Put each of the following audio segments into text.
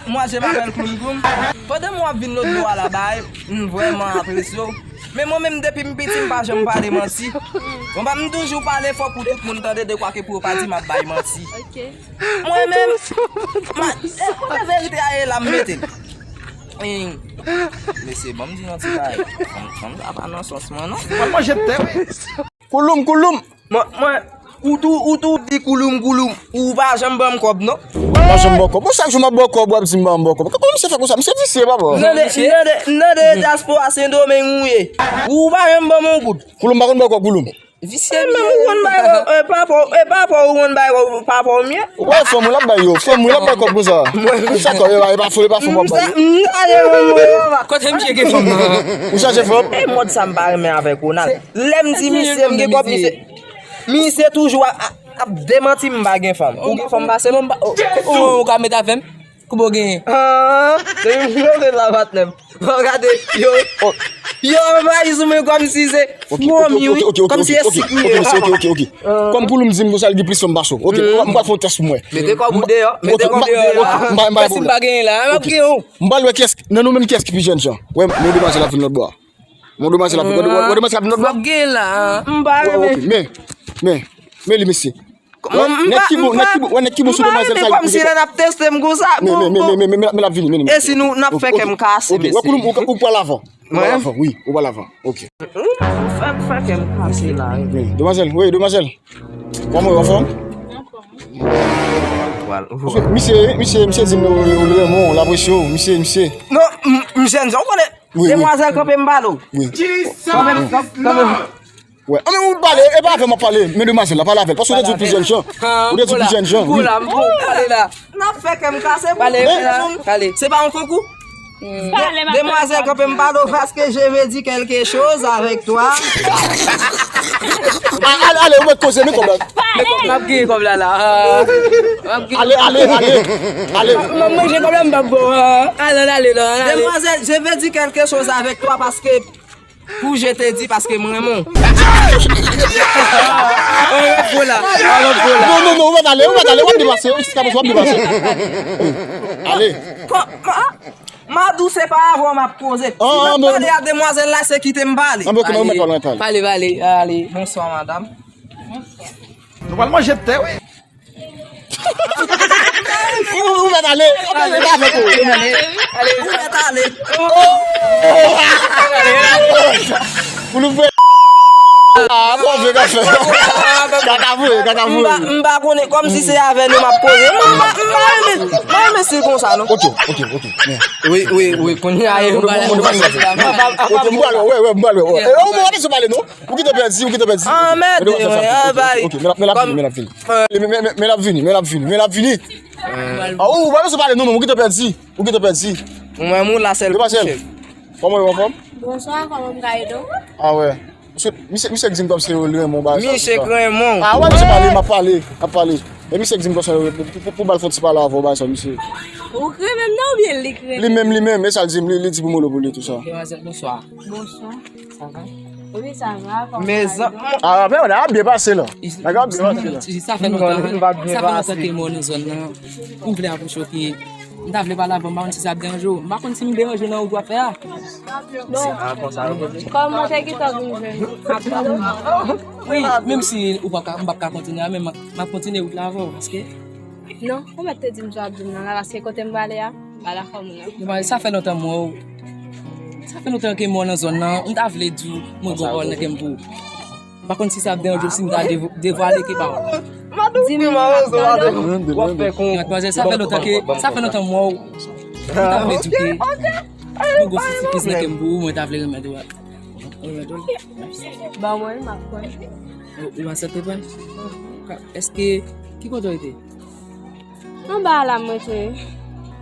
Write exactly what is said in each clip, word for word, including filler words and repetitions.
Moi, je m'appelle Kloum Kloum. Pandan mwen ap vin lòt bò a la bay, m vrèman apresye w. Men mwen menm, depi m piti, m pa janm pale manti. Mwen pa, m toujou pale fò pou tout moun tande, de kwa ke pou yo pa di m ap bay manti. Mwen menm, ma, e kote verite a ye la, m mete l. Mesye, ban m di yon ti bagay. Fanm, fanm sa pa nan sans mwen, non. Mwen manje tè, wi. Kouloum, kouloum. Mwen, mwen, ou tou, ou tou di kouloum, kouloum. Ou pa janm ban m kòb, non. Ou pa janm ban kòb. Mwen, chak jou m ap ban kòb, w ap di m ban m ban kòb. Kòman misye fè konsa? Misye visye, papa. Nan de, nan de, nan de dyaspora Sendomeng ou ye. Ou pa janm ban m yon goud. Kouloum pa konn ban kòb, kouloum. Visye, menm ou konn bay kòb, e papa, e papa ou konn bay kòb, papa ou mye. Ou bay fanm ou l ap bay yo. Fanm ou l ap bay kòb konsa. Sa kòb, e pa, e pa fo, e pa fo kòb bay yo. M sa, m sa, e, e, e, e, Kote misye gen fanm nan? Ou chache fanm? E mòd sa m pa renmen avèk Ronald. Lè m di misye m gen kòb, misye, misye toujou ap, ap, ap demanti m pa gen fanm. Ou gen fanm pase m? Ou, ou, ou ka met avè m? Koubo genyen? Ah, depi m leve la patnè m. Bon, gade, yo, yo anvayi sou mwen kòmsi se pwomi, wi. Kòmsi se sik m ye. Ok, ok, ok, ok. Kòm Kouloum di m konsa, l gen plis fanm pase w. Ok, m pral fè yon tès pou mwen. Mete kòb ou deyò, mete kòb ou deyò. M pa, m pa, m pa gen pwoblèm. M pral wè kiyès, nan nou menm kiyès ki pi jèn jan. Wè, men demwazèl ap vin lòt bò a. Mwen demwazèl ap, wè, wè, demwazèl ap vin lòt bò. M ap gen la. M pa renmen. Ok, men, men, men li, mesye. Wè, nèg ki bon, nèg ki bon, wè, nèg ki bon sou demwazèl sa, li kòmsi lè n ap teste m konsa. Men, men, men, men, men, men l ap vini, men, men. E si nou, n ap fè kè m kase, mesye. Ok, wè, Kouloum, ou, ou pral avan. Ou pral avan, wi, ou pral avan. Ok. Fè, fè kè m kase la, wi. Men, demwazèl, wi, demwazèl. Kòman w ye, anfòm? Paske misye, misye, misye di m, yo, yo, yo renmen w, l apresye w, misye, misye. Non, m, m jèn jan, ou konnen. Wi, wi. Demwazèl kanpe m pale w. Wi. Kanpe m, kanpe m. Wè. An, men ou pale, e pa avè m w ap pale, men demwazèl la, pale avè l, paske ou te di w pi jèn jan. Ou te di w pi jèn jan, wi. Kou la, m pou pale la. N ap fè kè m kase pou pale, pale. Se pa yon konkou? Demwazèl kanpe m pale w, paske je veux dire quelque chose avec toi. A, ale, ale, ou mèt koze, men kòb la. M ap gen kòb la, la. M ap gen. Ale, ale, ale. Ale. M ap manje kòb la, m p ap bon. Ale, ale, non, ale. Demwazèl, je veux dire quelque chose avec toi, paske pou je te di, paske m renmen w. Ou mèt pran la. Ou mèt pran la. Non, non, non, ou mèt ale, ou mèt ale, w ap depase, w ap depase. Ale. Madou, se pa avè w m ap koze. Si m ap pale a demwazèl la, se kite m pale. Pale, pale, ale. Bonswa, madanm. Nou pral manje tè, wi. Ou, ou mèt ale. Ou mèt ale. Ou mèt ale. Pou nou fè. Ah, bon, vre, ka fè. Kaka vre, kaka vre. M pa, m pa konnen, kòmsi se avè nou m ap koze. M pa, m pa renmen, m pa renmen stil konsa, non. Ok, ok, ok. Wi, wi, wi, kounye a, e, m pral wè, wè, wè. E, ou mwen, w ap pale, non? Ou kite pèdi, ou kite pèdi. Ah, mèd, mwen, ah, bay. Ok, men l ap, men l ap vini, men l ap vini. Men, men, men, men l ap vini, men l ap vini, men l ap vini. Ah, ou, ou pa bezwen pale, non, non, ou kite pèdi. Ou kite pèdi. Mwen, mwen, la sèl. Demwazèl, kòman w ye, anfòm? Bonswa, kòman m ka ede w? Ah, wè. Misye, misye, misye k di m kòmsi yo renmen w, bagay sa. Misye k renmen w. Ah, wè, misye pale, m ap pale, m ap pale. E misye k di m kòmsi pou, pou, pou, pou m al fè yon ti pale avè w, bagay sa, misye. Ou k renmen m nan oubyen li k renmen m? Li menm, li menm, e sa l di m, li, li di pou m rele w pou li, tou sa. Demwazèl, bonswa. Bonswa. Sa va? Wi, sa va. Kòman w ye? Ah, men, w ap byen pase la. Nèg ap byen pase la. Sa fè lontan, sa fè lontan ke m wè w nan zòn nan. M vle apwoche w, ke m ta vle pale avè w, m pa konn si sa ap deranje w. M pa konn si m deranje w nan wout w ap fè a. Bon. Kòman w te gentan vin jwenn m? Wi, menm si ou pa ka, m p ap ka kontinye a, men m ap, m ap kontinye wout la avè w, paske Non, ou mèt te di m sa w ap di m nan la, paske kote m prale a, m pa dakò moun nan. Demwazèl, sa fè lontan m wè w. Sa fè lontan ke m wè w nan zòn nan, m ta vle di w, mwen gen yon pawòl nan kè m pou ou. M pa konn si sa ap deranje w si m ta dev-, devwale kèk pawòl. Di m, m ap tande w. Demwazèl, sa fè lontan ke, sa fè lontan m wè w. M ta vle di w ke mwen gen yon ti sipriz nan kè m pou ou, mwen ta vle remèt ou a. Remèt ou l. Ban mwen l, m ap pran l. Ou, ou aksepte pran l? Èske, ki kote w rete? Anba a la mwen te.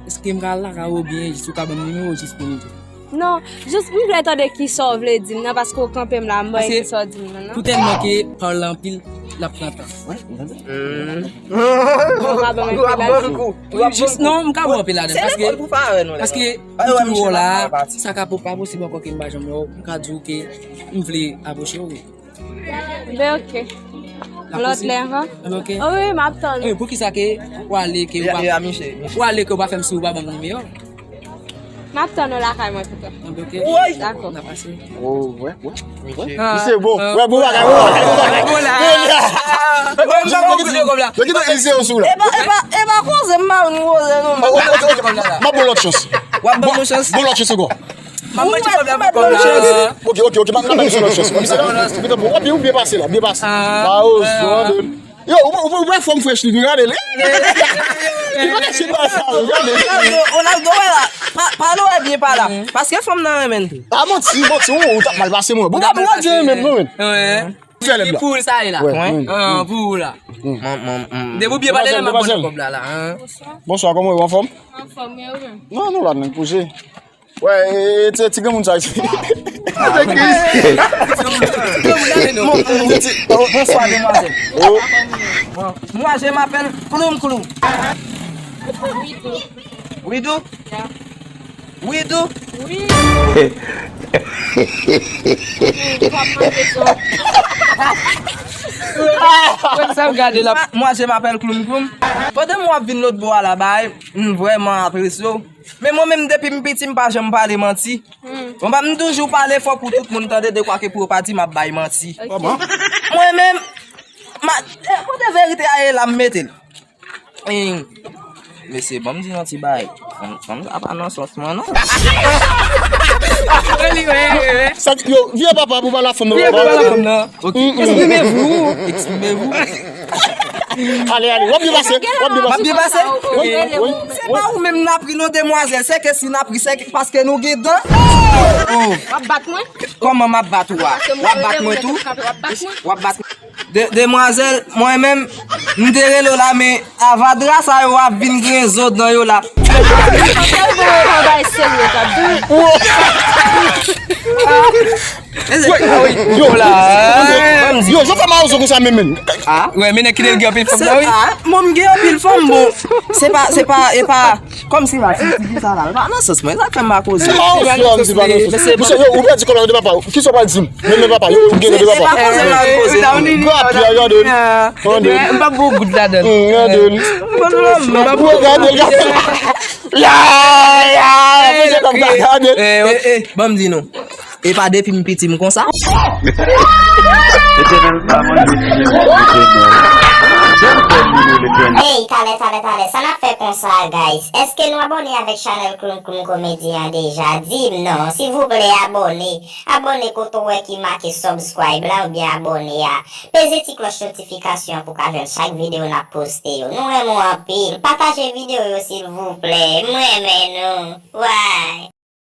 Èske m ka al lakay ou oubyen jis ou ka ban m nimewo w jis pou m di? Non, jis m vle tande kisa w vle di m nan, paske w kanpe m la, m wè kisa w di m nan, non. Pou tèlman ke pawòl la anpil, l ap pran tan. Ou ka ban m anpil ladan. Jis, non, m ka ban w anpil ladan, paske, paske m toujou wè w la, sa ka po-, pa posib ankò ke m pa janm wè w, m ka di w ke m vle apwoche w, wi. Ben, ok. Lòt lè ankò? Ok. O wi, m ap tann. Wi, poukisa ke w ale ke w pa, w ale ke w pa fè m si w pa ban m nimewo? M ap tann ou lakay mwen pito. Ok. Dakò. N a pase. Oh, wè, wè. Misye bon. Wè, bon bagay, bon bagay, bon bagay. Bon la. Yo kite misye yo sou la. E pa, e pa, e pa koze m pa konn koze non. M ap bon lòt chans. W ap ban m yon chans? Bon lòt chans ankò. M ap mete pwoblèm ankò la. Ok, ok, ok, m ap, m ap mete lòt chans. Misye la, misye la, w ap byen pase la, byen pase. Ba o zòn. Yo, ou, ou, ou wè fòm frèch li, gade li. Li pa ka chita sa, gade. Ronaldo, Ronaldo, wè la. Pa, pale wè byen pa la. Paske fanm nan renmen l. A manti, manti, ou, ou t ap mal pase mwen. Bon, pa pou wè di renmen l, non, men. Fè lèd la. Pou sa e la. Wè, wi. Ah, pou la. Depi w byen pale la, m ap ban kòb la la. Bonswa, kòman w ye, w anfòm? Anfòm, wi, ou menm? Non, nou la, nou poze. Wè, e, e, ti, ti granmoun sa isi. Bonswa, demwazèl. Bon, moi, je m'appelle Kloum Kloum. Widou? Widou? Wi. Mwen sa m gade la. Moi, je m'appelle Kloum Kloum. Pandan m w ap vin lòt bò a la, bay, m vrèman apresye w. Men mwen menm, depi m piti, m pa janm pale manti. Bon, ba, m toujou pale fò pou tout moun tande, dekwa ke pou yo pa di m ap bay manti. Mwen menm, ma, e, kote verite a ye la, m mete l. Mesye, ban m di yon ti bagay. Fanm, fanm sa pa nan sans mwen, non. Sa, yo, vye papa pou pale a fanm nan. Vye papa pou pale a fanm nan. Ok. Exprimez-vous. Exprimez-vous. Ale, ale, w ap byen pase, w ap byen pase. W ap byen pase? Wi, wi. Se pa ou menm n ap ri non, demwazèl, se ke si n ap ri, se ke paske nou gen dan. W ap bat mwen? Kòman m ap bat ou a? W ap bat mwen tou? W ap bat mwen? De, demwazèl, mwen menm, m te rele w la, men avadra sa yo ap vin griyen zo dan yo la. Bagay serye k ap di. Yo, yo, yo, jan w fè mawozo konsa menm, menm? Wè, men nèg ki te gen anpil fanm nan, wi. Mwen, m gen anpil fanm, bon. Se pa, se pa, e pa, kòmsi la, ti, ti, ti sa la, pa nan sans mwen, sa k fè m pa koze. Se pa yon fanm, se pa nan sans. Mesye, yo, ou pèdi kòb la de papa. Kisa w pral di m? Men, men papa, yo, ou gen de papa. Se pa koze m ap koze, non. Gad, gade l. Gade l. M p ap bon gout ladan l. Gade l. M p ap bon gout ladan l. Gade l, gade l. Ya, ya, mesye, gade l. E, e, ban m di nou. E pa depi m piti m konsa. Letènèl pa manje ti nèg Letènèl. Bèl fè m li, Letènèl. Hey, talè, talè, talè, sa n ap fè konsa, guys? Èske nou abòne avèk chanèl Kloum Kloum Komedi an deja? Di m non, silvouplè, abòne. Abòne kote w wè ki make subscribe la oubyen abòne a. Peze ti klòch notifikasyon an pou w ka jwenn chak videyo n ap poste yo. Nou renmen w anpil. Pataje videyo yo, silvouplè. M renmen nou. Way.